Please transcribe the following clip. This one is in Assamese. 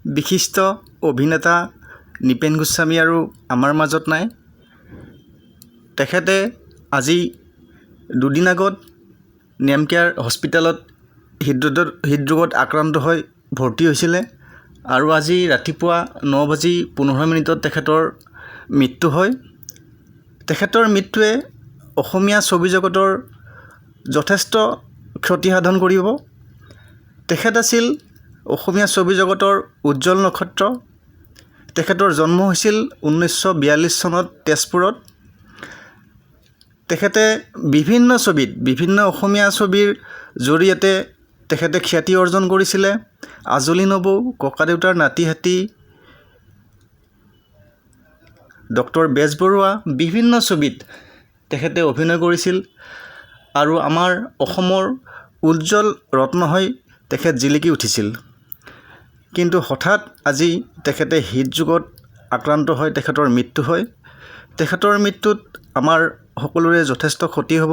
বিশিষ্ট অভিনেতা নৃপেন গোস্বামী আৰু আমাৰ মাজত নাই। তেখেতে আজি দুদিন আগত নেমকেয়াৰ হস্পিটেলত হৃদৰোগত আক্ৰান্ত হৈ ভৰ্তি হৈছিলে আৰু আজি ৰাতিপুৱা 9 বাজি 15 মিনিটত তেখেতৰ মৃত্যু হয়। তেখেতৰ মৃত্যুৱে অসমীয়া ছবি জগতৰ যথেষ্ট ক্ষতিসাধন কৰিব। তেখেত আছিল অসমীয়া ছবি জগতৰ উজ্জ্বল নক্ষত্ৰ। তেখেতৰ জন্ম হৈছিল 1942 চনত তেজপুৰত। তেখেতে বিভিন্ন ছবিত, বিভিন্ন অসমীয়া ছবিৰ জৰিয়তে তেখেতে খ্যাতি অৰ্জন কৰিছিলে। আজলী নবৌ, ককাদেউতাৰ নাতি হাতী, ডক্টৰ বেজবৰুৱা, বিভিন্ন ছবিত তেখেতে অভিনয় কৰিছিল আৰু আমাৰ অসমৰ উজ্জ্বল ৰত্ন হৈ তেখেত জিলিকি উঠিছিল। কিন্তু হঠাৎ আজি তেখেতে হৃদৰোগত আক্ৰান্ত হৈ তেখেতৰ মৃত্যু হয়। তেখেতৰ মৃত্যুত আমাৰ সকলোৰে যথেষ্ট ক্ষতি হ'ব।